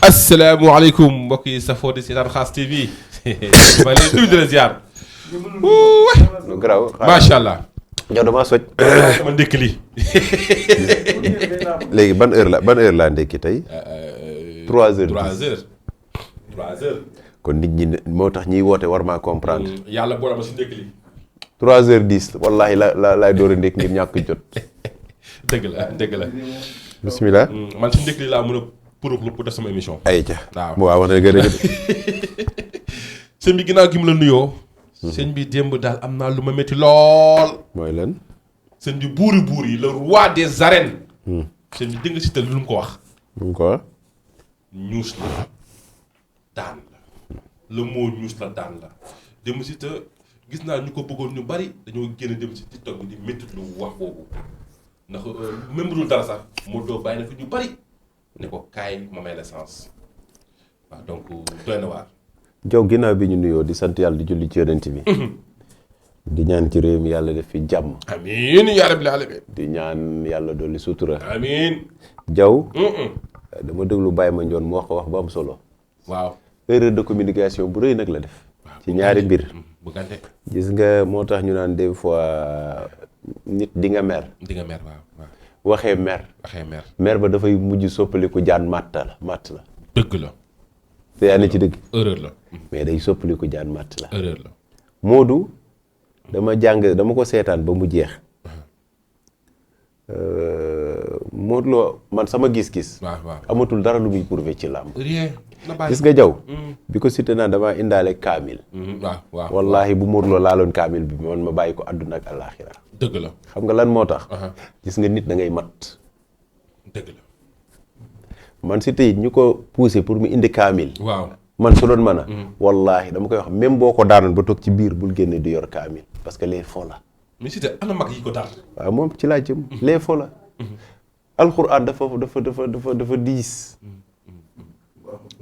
asalaamaaleykum mbokk yi safoo di seetaan Khass TV maa ngi leen di nuyu di la ziar. garaaw macha allah. yow damaa soj. sama ndékki li. léegi ban heure laa ndékki tey. 3 heures. 3 heures. kon nit ñi moo tax ñiy woote war maa comprendre. yàlla boole ma si ndékki li. 3h10 wallaahi laay door a ndékk ngir ñàkk jot. dëgg la. bismillah. man si ndékki li laa mën a pour def sama émission. ayca waaw wax dëgg dëgg. sëñ bi ginnaaw gi mu la nuyoo. sëñ bi démb daal am naa lu ma métti lool. mooy lan. sëñ bi buur yi le roi des arènes. sëñ bi dégg nga si te lu mu ko wax. lu mu ko wax. ñuus la daan la le mot ñuus la daan la dem si te gis naa ñu ko bëggoon ñu bari dañoo génn dem si TikTok bi di métti lu wax boobu ndax même bu dul dara sax moo doo bàyyi na fi ñu bari ne ko kaay ma may la sens waaw donc doy na waar. Jaw ginnaaw bi ñu nuyoo di sant yàlla di julli ci yonent bi. di ñaan ci réew mi yàlla def fi jàmm. amiin yaa rabbil aalamiin. di ñaan yàlla dolli sutura. amiin. Jaw. dama déglu Baye Mandione mu wax ko wax bu am solo. waaw erreur de communication bu rëy nag la def. ci ñaari mbir. bu gante. gis nga moo tax ñu naan des fois nit di nga mer. waaw. waxee mer. mer ba dafay mujj soppaliku jaan màtt la. dëgg la. te yaa ne ci dëgg. erreur la. mais day soppaliku jaan màtt la. erreur la. Moodu dama ko seetaan ba mu jeex. Modou Lo man sama gis-gis. waaw amatul dara lu muy prouvé ci làmb. rien na bàyyi gis nga Jaw. bi ko cité naan damaa indaale kaamil. waaw wallaahi bu Modou Lo laaloon kaamil bi man ma bàyyi ko àdduna ak àllaaxira. dëgg la. xam nga lan moo tax. gis nga nit da ngay mat. dëgg la. man si tey ñu ko poussé pour mu indi kaamil. waaw man su doon mën a. wallaahi dama koy wax même boo ko daanoon ba toog ci biir bul génne di yor kaamil parce que les fo la. mais si te ana mag yi ko dar. waaw moom ci laa jëm. les fo la. alxuraan dafa diis.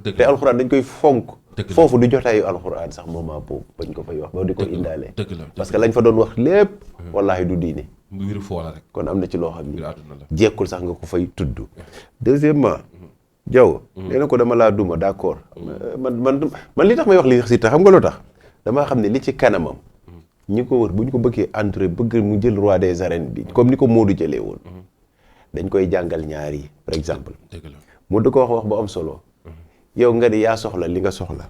te alxuraan dañ koy fonk. foofu du jotaayu alxuraan sax moment boobu bañ ko fay wax ba di ko indaale. parce que lañ fa doon wax lépp. wallaahi du diine. mbiru foo la rek. kon am na ci loo xam ni àdduna la. jekkul sax nga ko fay tudd. deuxièmement. Jaw nee na ko dama laa duma d'accord. man li tax may wax li si tax xam nga lu tax. damaa xam ne li ci kanamam. ñi ko wër bu ñu ko bëggee entouré bëgg mu jël roi des arènes bi comme ni ko Modou jëlee woon. dañ koy jàngal ñaar yi par exemple. dëgg la Modou ko wax bu am solo. yow nga ni yaa soxla li nga soxla.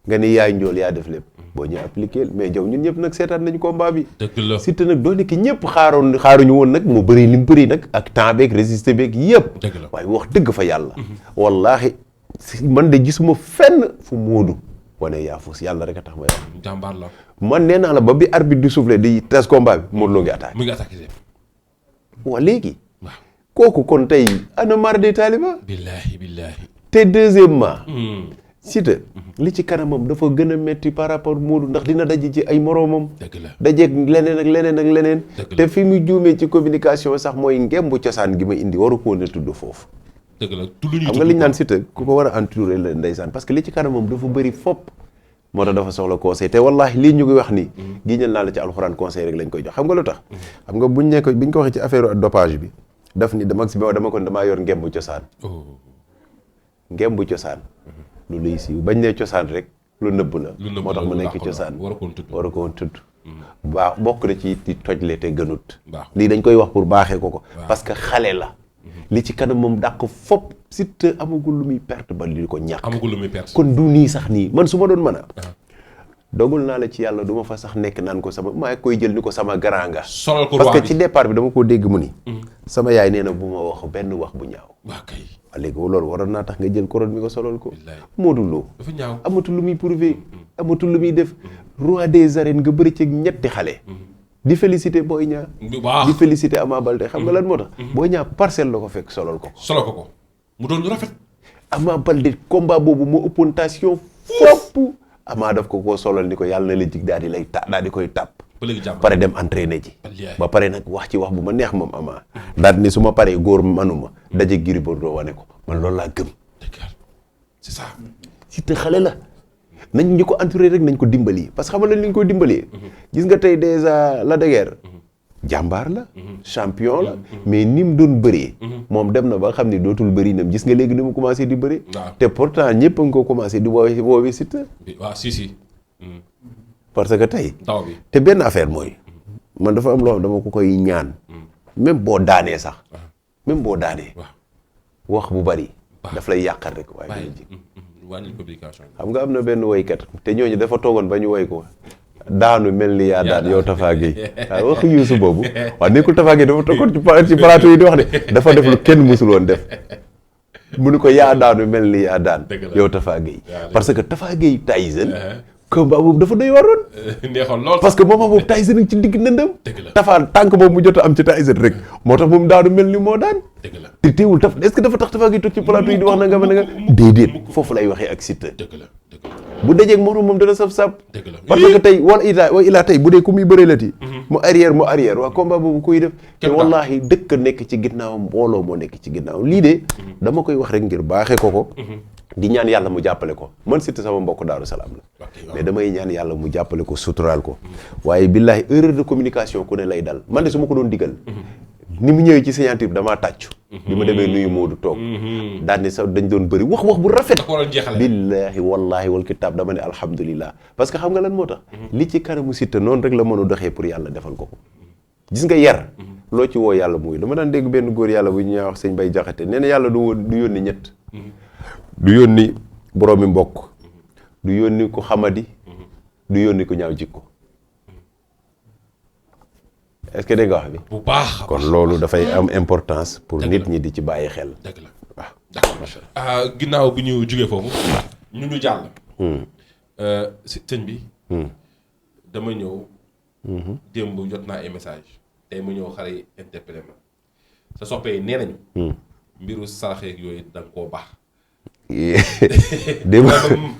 nga ni yaay njool yaa def lépp. boo ñu appliqué mais Jaw ñun ñëpp nag seetaan nañu combat bi. dëgg la Siteu nag doone ki ñëpp xaaruñu woon nag mu bëri li mu bëri nag ak temps beeg résisté beeg yëpp. dëgg la waaye wax dëgg fa yàlla. wallaahi man de gisuma fenn fu Modou wane yaa fuus yàlla rek a tax may wax. jàmbaar la. man nee naa la ba bi arbitre di soufflé di tas combat bi Modou Lo ngi attaqué. mu ngi attaqué. waa léegi. waaw kooku kon tey ana mar de taaliba. billaahi. te deuxièmement. Siteu li ci kanamam dafa gën a metti par rapport Modou ndax dina daje ci ay moroomam. dëgg la dajeeg leneen ak leneen. te fi mu juumee ci communication sax mooy ngembu cosaan gi ma indi waru ko woon a tudd foofu. dëgg la tudd ñu xam nga li ñu naan Siteu ku ko war a entouré la ndeysaan parce que li ci kanamam dafa bëri fopp. moo tax dafa soxla conseil te wallaahi lii ñu koy wax nii. giñal naa la ci alxuraan conseil rek lañ koy jox xam nga lu tax. xam nga biñ ko waxee ci affaire dopage bi daf ni damaa yor ngembu cosaan. ngembu cosaan. lu luy siiw bañ ne cosaan rek lu nëbb la. moo tax mu nekk cosaan war ko woon tudd. baax bokk na ci di tojle te gënut. lii dañ koy wax pour baaxee ko. parce que xale la. li ci kanam moom dàq fopp Siteu amagul lu muy perte ba li ko ñàkk. kon du nii sax nii man su ma doon mën a. dogul naa la ci yàlla du ma fa sax nekk naan ko maa koy jël ni ko sama grand nga. solal ko parce que ci départ bi dama koo dégg mu ni. sama yaay nee na bu ma wax benn wax bu ñaaw. waaw kay. léegi loolu waroon naa tax nga jël couronne mi ko solal ko. Modou Lo dafa ñaaw amatul lu muy prouvé. amatul lu muy def. roi des arènes nga bëri ci ñetti xale. di félicité Boy Niang. di félicité Ama Baldé xam nga lan moo tax. Boy Niang parcelle la ko fekk solal ko. solal ko mu doon lu rafet. Ama Baldé combat boobu moo ëppoon tension fopp. Ama daf ko koo solal ni ko yàlla na la jig daal di koy tàpp. ba léegi jàmm pare dem entraîné ji. ba pare nag wax ci wax bu ma neex moom Ama. daal ni su ma paree góor manuma daje Gris Bordeaux wane ko man loolu laa gëm. c'est ça. Siteu xale la. nañ ñu ko entouré rek nañ ko dimbali parce que xam nga lañ ko dimbalee. gis nga tey déjà la de guerre. jàmbaar la champion la mais ni mu doon bëree moom dem na ba xam ni dootul bëri nam gis nga léegi ni mu commencé di bëri te pourtant ñëpp a ngi ko commencé di woowee Siteu waaw si parce que tey taw bi te benn affaire mooy man dafa am loo xam dama ko koy ñaan même boo daanee sax même boo daanee wax bu bari daf lay yàqal rek waaye wàññi publication xam nga am na benn woykat te ñooñu dafa toogoon ba ñu woy ko daanu mel ni yaa daan yow Tafa Gueye waaw wax Youssou boobu waaw nekkul Tafa Gueye dafa toogoon ci plateau yi di wax de dafa def lu kenn musul woon def mu ni ko yaa daanu mel ni yaa daan yow Tafa Gueye parce que Tafa Gueye Tyson combat boobu dafa doy waroon neexoon lool parce que moment boobu Tyson ngi ci digg ndëndam Tafa tànk boobu mu jot a am ci Tyson rek moo tax moom daanu mel ni moo daan te teewul taf est-ce que dafa tax Tafa Gueye toog ci plateau yi di wax na nga mën nga déedéet foofu lay waxee ak Siteu bu dajeeg morom moom dana saf-saf parce que tey ilaa tey bu dee ku muy bëreelati mu arrière waa combat boobu kuy def te wallahi dëkk nekk ci ginnaawam mbooloo moo nekk ci ginnaawam lii de dama koy wax rek ngir baaxee ko di ñaan yàlla mu jàppale ko man Siteu sama mbokk Daaru Salaam la mais damay ñaan yàlla mu jàppale ko suturaal ko waaye billahi erreur de communication ku ne lay dal man de su ma ko doon digal ni mu ñëwee ci signature bi damaa tàccu bi ma demee nuyu Moodu toog daal ni sax dañ doon bëri wax bu rafet billahi wallahi wal kitaab dama ne alhamdulillah parce que xam nga lan moo tax li ci kanamu Siteu noonu rek la mën a doxee pour yàlla defal ko gis nga yar loo ci woo yàlla muy dama daan dégg benn góor yàlla bu ñu wax sëñ Bay Jaxate nee na yàlla du yónni ñett du yónni boroomi mbokk du yónni ko xamadi du yónni ko ñaaw jikko est-ce que dégg nga wax bi bu baax kon loolu dafay am importance pour nit ñi di ci bàyyi xel dëgg la waaw d'accord ginnaaw bi ñu jugee foofu ñu jàll sëñ bi dama ñëw démb jot naa ay message tey ma ñëw xale yi interpellé ma sa soppee nee nañu mbiru saraxeeg yooyu da nga koo baax démb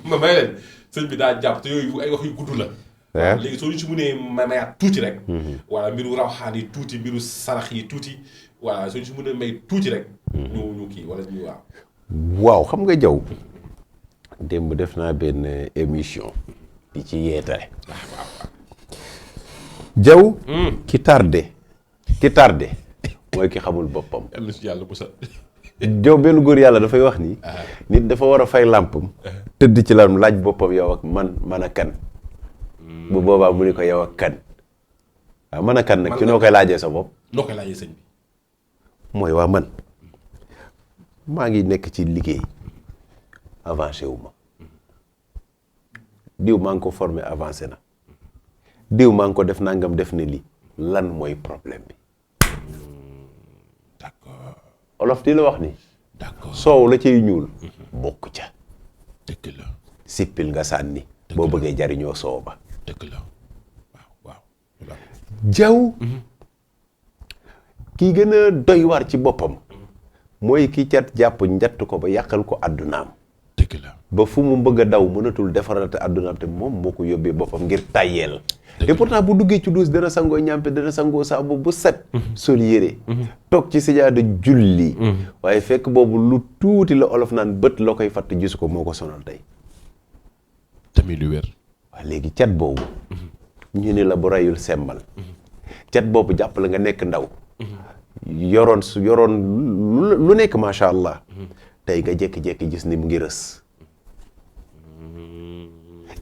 ma may leen sëñ bi daa jàpp te yooyu ay wax yu gudd la waaw léegi soo ñu si mënee mayaat tuuti rek wala mbiru rawxaan yi tuuti mbiru sarax yi tuuti voilà soo ñu si mënee may tuuti rek ñu kii wala ñu waaw xam nga jaw démb def naa benn émission di ci yeetale jaw ki tardé mooy ki xamul boppam yàlla si yàlla bu sa jaw benn góor yàlla dafay wax ni nit dafa war a fay làmpam tëdd ci lan laaj boppam yow ak man a kan bu boobaa mu ni ko yow ak kan waaw man a kan nag ci noo koy laajee sa bopp noo koy laajee sëñ bi mooy waa man maa ngi nekk ci liggéey avancé wu ma diw maa ngi ko formé avancé na diw maa ngi ko def nangam def ne lii lan mooy problème bi d'accord olof di la wax ni d'accord soow la cay ñuul bokk ca dëgg la sippil nga sànni boo bëggee jariñoo soow ba dëgg la waaw jaw ki gën a doy war ci boppam mooy ki cat jàpp njatt ko ba yàqal ko àddunaam dëgg la ba fu mu bëgg a daw mënatul defarate àddunaam te moom moo ko yóbbee boppam ngir tàyyeel te pourtant bu duggee ci duus dana sangoo ñàmpe dana sangoo saabu bu set sol yére toog ci sijaada julli waaye fekk boobu lu tuuti la olof naan bët la koy fatt gisu ko moo ko sonal tey tamit lu wér waaye léegi cat boobu ñu ne la bu reyul sembal cat boobu jàpp la nga nekk ndaw yoroon lu nekk macha allah tey nga jékki-jékki gis ni mu ngi rës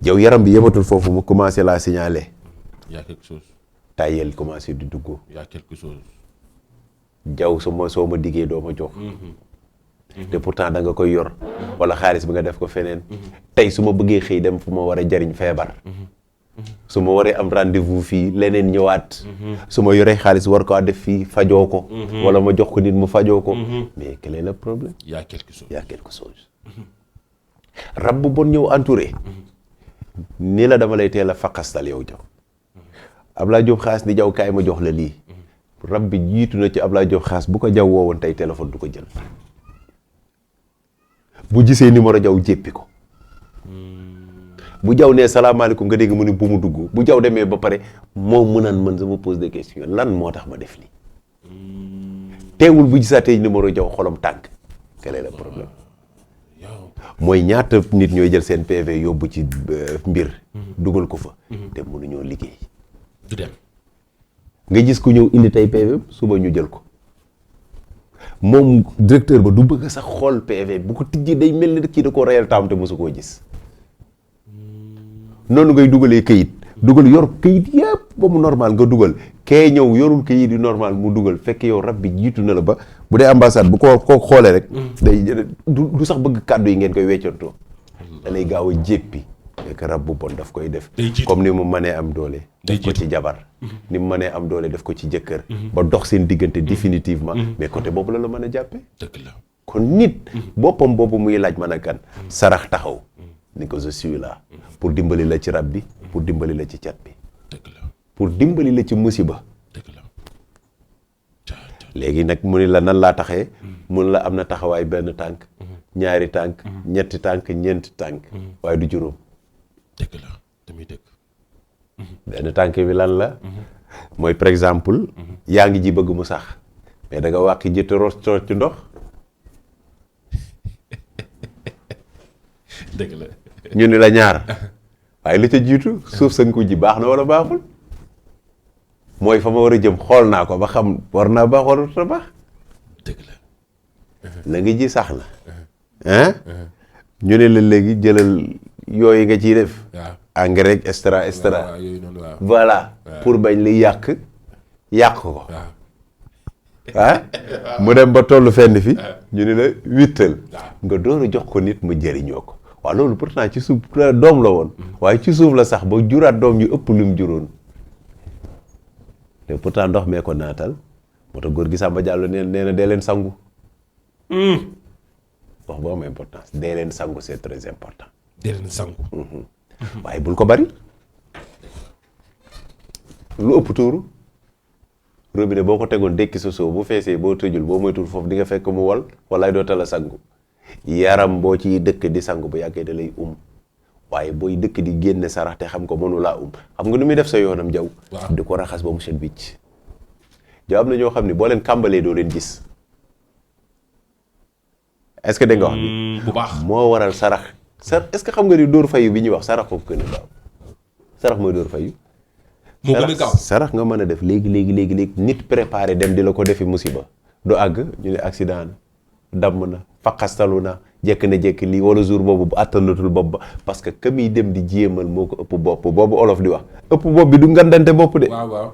yow yaram bi yematul foofu mu commencé laa signaler y a quelque chose tayel commencé di dugg y a quelque chose jaw soo ma diggee doo ma jox te pourtant da nga koy yor wala xaalis bi nga def ko feneen tey su ma bëggee xëy dem fu ma war a jariñ feebar su ma waree am rendez-vous fii leneen ñëwaat su ma yoree xaalis war ko def fii fajoo ko wala ma jox ko nit mu fajoo ko mais quel est le problème y a quelque chose rab bu bon ñëw entouré ni la dama lay teel a faqastal yow jaw Ablaye Diop Xaas ni jaw kaay ma jox la lii rab bi jiitu na ci Ablaye Diop Xaas bu ko jaw woowoon tey téléphone du ko jël bu gisee numéro jaw jéppi ko bu jaw nee salaamaaleykum nga dégg mu ni bu mu dugg bu jaw demee ba pare moom mu naan man sama pose des questions lan moo tax ma def lii teewul bu gisaatee numéro jaw xolam tànk quel est le problème mooy ñaata nit ñooy jël seen PV yóbbu ci mbir dugal ko fa te mënuñoo liggéey du dem nga gis ku ñëw indi tey PV suba ñu jël ko moom directeur ba du bëgg sax xool PV bu ko tijjee day mel ni kii da koo reyal taam te mosu koo gis noonu ngay dugalee këyit dugal yor këyit yëpp ba mu normal nga dugal kee ñëw yorul këyit yu normal mu dugal fekk yow rab bi jiitu na la ba bu dee ambassade bu ko xoolee rek day du sax bëgg kàddu yi ngeen koy weccantoo da lay gaaw a jéppi fekk rab bu bon daf koy def comme ni mu mënee am doole def ko ci jabar ni mu mënee am doole def ko ci jëkkër ba dox seen diggante définitivement mais côté boobu la mën a jàppe dëgg la kon nit boppam boobu muy laaj mën a kan sarax taxaw ni ko je suis là pour dimbali la ci rab bi pour dimbali la ci cat bi dëgg la pour dimbali la ci musiba dëgg la léegi nag mu ni la nan laa taxee mun la am na taxawaay benn tànk ñaari tànk ñetti tànk ñeenti tànk waaye du juróom dëgg la damay dëgg benn tànk bi lan la mooy par exemple yaa ngi ji bëgg mu sax mais da nga wàqi jëtt roos ci ndox dëgg la ñu ni la ñaar waaye li ca jiitu suuf sa nga ko ji baax na wala baaxul mooy fa ma war a jëm xool naa ko ba xam war naa baax wala ta baax dëgg la la nga ji sax na hein ñu ne la léegi jëlal yooyu nga ciy def engrais extra yooyu noonu waaw voilà pour bañ li yàq ko ah mu dem ba tollu fenn fi ñu ne la wittal nga door a jox ko nit mu jëriñoo ko waaw loolu pourtant ci suuf doom la woon waaye ci suuf la sax ba juraat doom yu ëpp lu mu juróon te pourtant ndox mee ko naatal moo tax góor gi Samba Diallo nee na dee leen sangu wax boo am importance dee leen sangu c'est très important dee leen sangu waaye bul ko bari lu ëpp tuuru robinet boo ko tegoon dékki sa soo bu feesee boo tëjul boo moytul foofu di nga fekk mu wol walaay doo tala sangu yaram boo ciy dëkk di sangu bu yàggee da lay waaye booy dëkk di génne sarax te xam ko mënu laa xam nga nu muy def sa yoonam jaw di ko raxas ba mu set bicc jaw am na ñoo xam ne boo leen kàmbalee doo leen gis est-ce que dégg nga wax bi bu baax moo waral sarax est-ce que xam nga ni dóor fayu bi ñuy wax sarax ko gën a gaaw sarax mooy dóor fayu moo gën a gaaw sarax nga mën a def léegi nit préparé dem di la ko defi musiba du àgg ñu ne accident na damm na faqastalu na jekk lii wala jour boobu bu attanatul bopp ba parce que ka muy dem di jéemal moo ko ëpp bopp boobu olof di wax ëpp bopp bi du ngandante bopp de waaw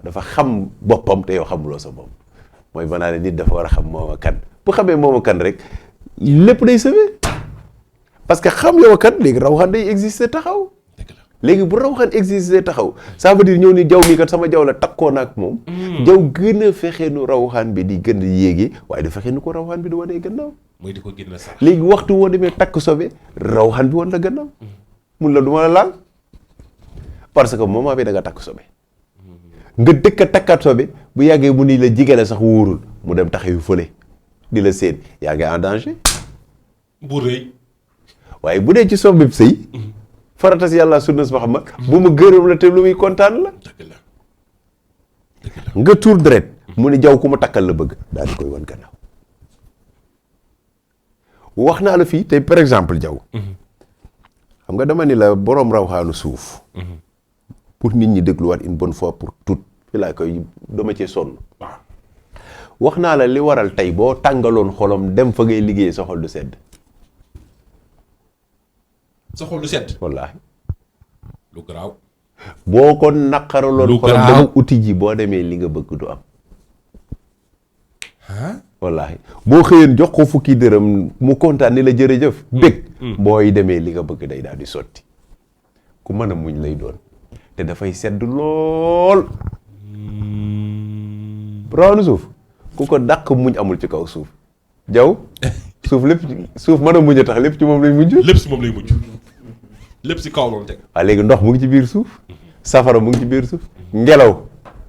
dafa xam boppam te yow xamuloo sa bopp mooy banaa ne nit dafa war a xam mooma kan bu xamee mooma kan rek lépp day sauvé parce que xam yow kan léegi rawxaan day exister taxaw léegi bu rawxaan exister taxaw ça veut dire ñëw ni jaw mi kat sama jaw la takkoo na ak moom jaw gën a fexe nu rawxaan bi di gën a yéegi waaye da fexe nu ko rawxaan bi di wanee gannaaw mooy di ko génn sax léegi waxtu woo demee takk sobe rawxaan bi wan la gannaaw mun la du ma la laal parce que moment bi da nga takk sobe nga dëkk a takkaat sobe bu yàggee mu ni la jigéen sax wóorul mu dem taxawu fële di la séen yaa ngi en danger bu rëy waaye bu dee ci sobe sëy faratas yàlla sunnas Muhammad bu mu gërëm la te lu muy kontaan la nga tuur deret mu ni jaw ku ma takkal la bëgg daal di koy wan gannaaw wax naa la fii tey par exemple jaw xam nga dama ni la boroom rawxaanu suuf pour nit ñi dégluwaat une bonne fois pour toutes fi laa koy dama cee sonn wax naa la li waral tey boo tàngaloon xolom dem fa ngay liggéey sa xol du sedd sa xol du sedd wallaahi lu garaaw boo ko naqaraloon xolam dama uti ji boo demee li nga bëgg du am wallaahi boo xëyeen jox ko fukki dërëm mu kontaan ni la jërëjëf bég booy demee li nga bëgg day daal di sotti ku mën a muñ lay doon te dafay sedd lool rawaanu suuf ku ko dàq muñ amul ci kaw suuf jaw suuf lépp suuf mën a muñ a tax lépp ci moom lay mujj lépp si moom lay mujj lépp si kaw loolu teg waaw léegi ndox mu ngi ci biir suuf safara mu ngi ci biir suuf ngelaw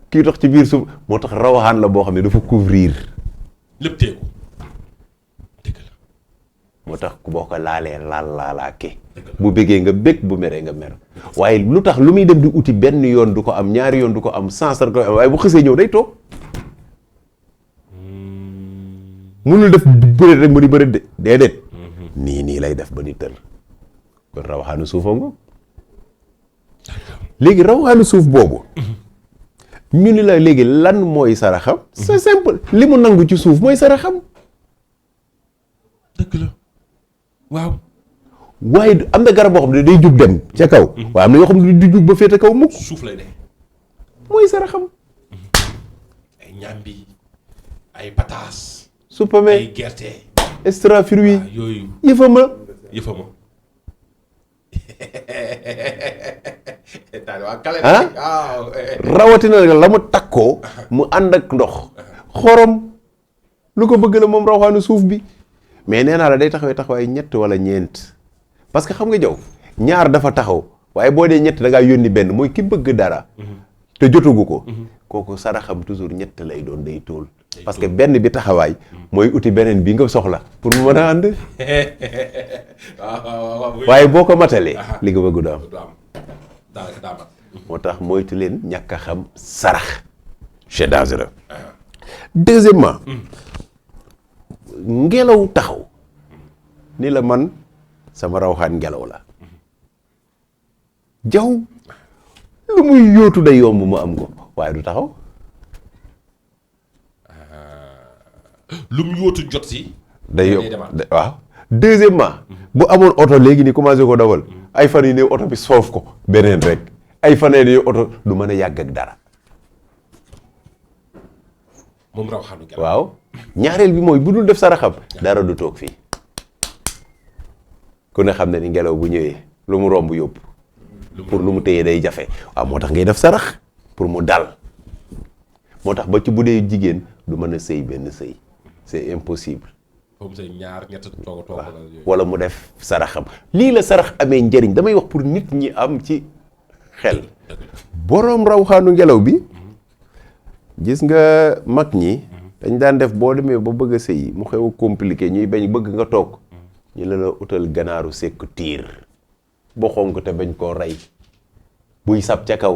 kii dox ci biir suuf moo tax rawaxaan la boo xam ne dafa couvrir lépp teeku dëgg la moo tax boo ko laalee laalaake bu bëggee nga bëgg bu meree nga mer waaye lu tax lu muy dem di uti benn yoon du ko am ñaari yoon du ko am sens rek waaye bu xësee ñëw day toog munul def bëreet rek mu di bëreet de déedéet nii lay def ba ni tër kon rawaxaanu suufa ngo léegi rawaxaanu suuf boobu ñu ni la léegi lan mooy saraxam c'est simple li mu nangu ci suuf mooy saraxam. dëgg la waaw. waaye am na garab boo xam ne day jug dem ca kaw. waaye am na yoo xam ne du jug ba féete kaw mukk. suuf lay dee. mooy saraxam. ay ñambi ay pataas. supame ay gerte. extra fruit yooyu. yëfama. rawatina nag la mu takkoo mu ànd ak ndox xorom lu ko bëgg la moom rawaxaanu suuf bi mais nee naa la day taxawaay ñett wala ñeent parce que xam nga jaw ñaar dafa taxaw waaye boo dee ñett da ngaa yónni benn mooy ki bëgg dara te jotagu ko kooku saraxam toujours ñett lay doon day tóol parce que benn bi taxawaay mooy uti beneen bi nga soxla pour mu mën a ànd waaye boo ko matalee li nga bëgg du am moo tax moytu leen ñàkk a xam sarax c'est dangereux. Deuxièmement ngelaw taxaw ni la man sama rawxaan ngelaw la jaw lu muy yóotu day yomb mu am ko waaye du taxaw. lu mu yóotu jot si. day yomb waaw. Deuxièmement bu amoon oto léegi ni commencé ko dawal ay fan yi ne oto bi soof ko beneen rek ay fan yi ne oto du mën a yàgg ak dara. moom rawxaanu ngelaw. waaw ñaareel bi mooy bu dul def saraxam dara du toog fii ku ne xam ne ni ngelaw bu ñëwee lu mu romb yóbbu pour lu mu téye day jafe waaw moo tax ngay def sarax pour mu dal moo tax ba ci bu dee jigéen du mën a sëy benn sëy c'est impossible. comme say ñaar ñett toog wala mu def saraxam lii la sarax amee njëriñ damay wax pour nit ñi am ci xel boroom rawxaanu ngelaw bi gis nga mag ñi dañ daan def boo demee ba bëgg a sëy mu xew compliqué ñuy bañ bëgg nga toog ñu la utal ganaaru sekk tiir ba xonk te bañ koo rey buy sab ca kaw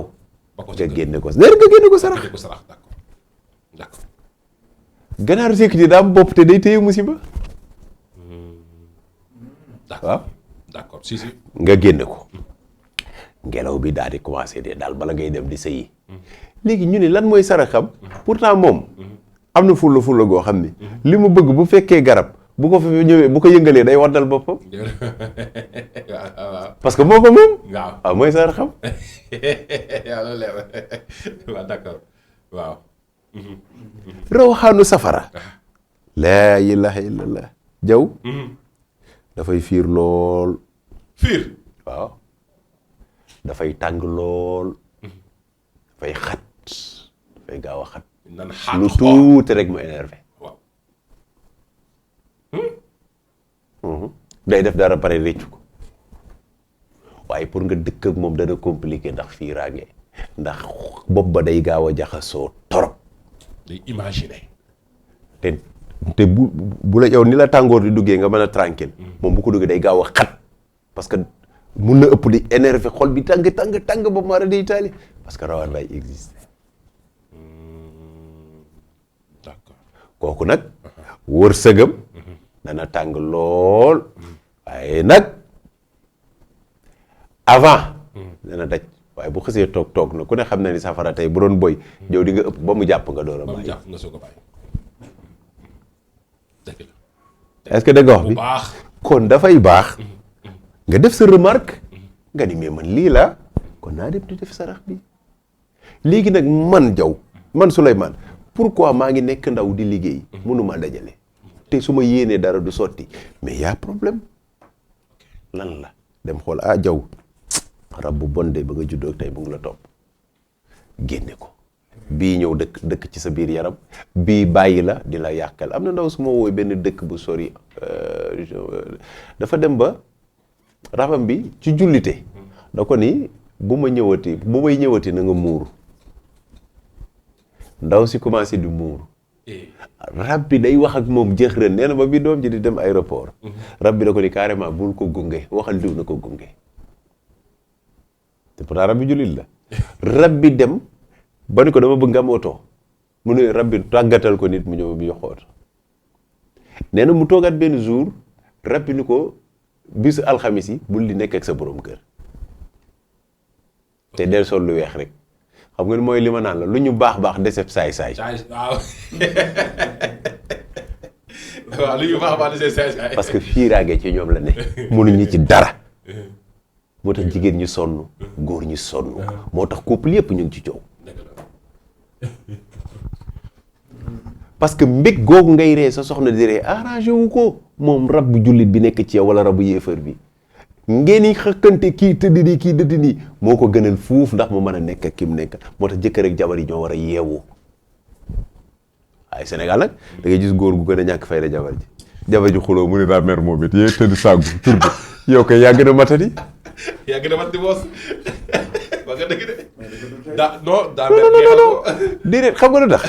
nga génne ko sarax d'accord ganaaru sekk tiir daa am bopp te day téye musiba waaw d'accord si nga génne ko ngelaw bi daal di commencé de daal bala ngay dem di sëyi léegi ñu ne lan mooy saraxam pourtant moom am na fulla goo xam ne li mu bëgg bu fekkee garab bu ko fi ñëwee bu ko yëngalee day waddal boppam parce que moo ko moom waaw mooy saraxam waaw d'accord waaw rawxaanu safara laa ilaha illallah jaw dafay fiir lool waaw dafay tàng lool dafay xat dafay gaaw a xat lu tuuti rek mu énervé day def dara pare réccu ko waaye pour nga dëkk ak moom dana compliqué ndax fiiraange ndax bopp ba day gaaw a jaxasoo torop day imaginer te bu la yow ni la tàngoor di duggee nga mën a tranquille moom bu ko duggee day gaaw a xat parce que mun na ëpp di énervé xol bi tàng ba mara day taali parce que rawaan bay existe d'accord kooku nag wërsëgam dana tàng lool waaye nag avant dana daj waaye bu xësee toog na ku ne xam na ni safara tey bu doon boy yow di nga ëpp ba mu jàpp nga door a bàyyi. jàpp nga soog a bàyyi. dëgg la. est-ce que dëgg wax bi baax. kon dafay baax nga def sa remarque nga ni mais man lii la kon naa dem di def sarax bi léegi nag man jaw man Souleymane pourquoi maa ngi nekk ndaw di liggéey mënuma dajale te su ma yéenee dara du sotti mais y a problème lan la dem xool jaw rab bu bon de ba nga juddoo tey bu ngi la topp génne ko bii ñëw dëkk ci sa biir yaram bii bàyyi la di la yàqal am na ndaw su ma woowee benn dëkk bu sori dafa dem ba rabam bi ci jullite da ko ni bu may ñëwati na nga muuru ndaw si commencé di muuru rab bi day wax ak moom jeex ren nee na ba bi doom ji di dem aéroport rab bi da ko ni carrément bul ko gunge waxal diw na ko gunge te pourtant rab bi jullit la rab bi dem ba ni ko dama bëgg nga am oto mu ne rab bi tàggatal ko nit mu ñëw bi yox oto nee na mu toogaat benn jour rab bi ni ko bisu alxamis yi bul di nekk ak sa borom kër te del sol lu weex rek xam nga mooy li ma naan la lu ñu baax deseb saay-saay. waaw waaw lu ñu baax deseb saay-saay. parce que fiiraange ci ñoom la ne mënuñu ci dara moo tax jigéen ñi sonn góor ñi sonn moo tax couple yépp ñu ngi ci coow. parce que mbég googu ngay ree sa soxna di ree arrangé wu ko moom rab bu jullit bi nekk ci yow wala rabu yéefar bi ngeen i xëkkante kii tëdd nii kii dëdd nii moo ko gënal fuuf ndax mu mën a nekk ak ki mu nekk moo tax jëkkër ak jabar yi ñoo war a yeewu waaye Sénégal nag da ngay gis góor gu gën a ñàkk fayda jabar ji xuloo mu ne daa mer moom it yee tëdd sàggu turbi yow koy yaa gën a matadi boos ba nga dëgg de daa mer neexal ko déedéet xam nga lu tax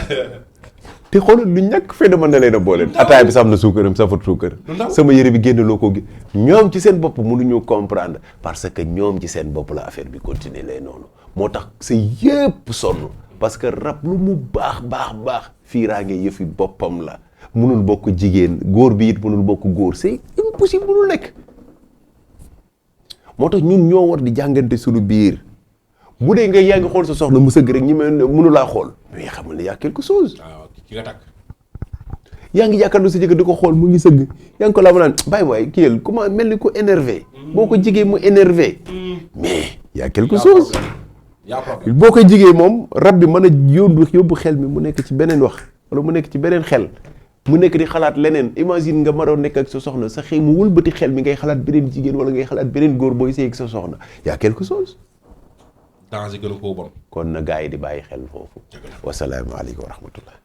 te xoolal lu ñàkk fayda mën na leen a boole ataay bi sax am na suukaram safut suukar sama yére bi génn loo ko gi ñoom ci seen bopp mënuñu comprendre parce que ñoom ci seen bopp la affaire bi continuer lay noonu moo tax sa yëpp sonn parce que rab lu mu baax fiiraange yëfi boppam la mënul bokk jigéen góor bi it mënul bokk góor c'est impossible mënul nekk moo tax ñun ñoo war di jàngante suñu biir bu dee nga yaa ngi xool sa soxna mu sëgg rek ñi mënu laa xool mais xamal ne y a quelque chose ki nga takk yaa ngi jàkkaarloo sa jëkkër di ko xool mu ngi sëgg yaa ngi ko laa ma naan bàyyi waay kiyal comment mel ni ko énervé boo ko jigee mu énervé mais y a quelque chose boo ko jigee moom rab bi mën a yóbbu xel mi mu nekk ci beneen wax wala mu nekk ci beneen xel mu nekk di xalaat leneen imagine nga maroon nekk ak sa soxna sa xëy mu wëlbati xel mi ngay xalaat beneen jigéen wala ngay xalaat beneen góor booy sëy ak sa soxna y a quelque chose danger gën a koo bon kon na gaa yi di bàyyi xel foofu wasalaamaaleykum wa rahmatullah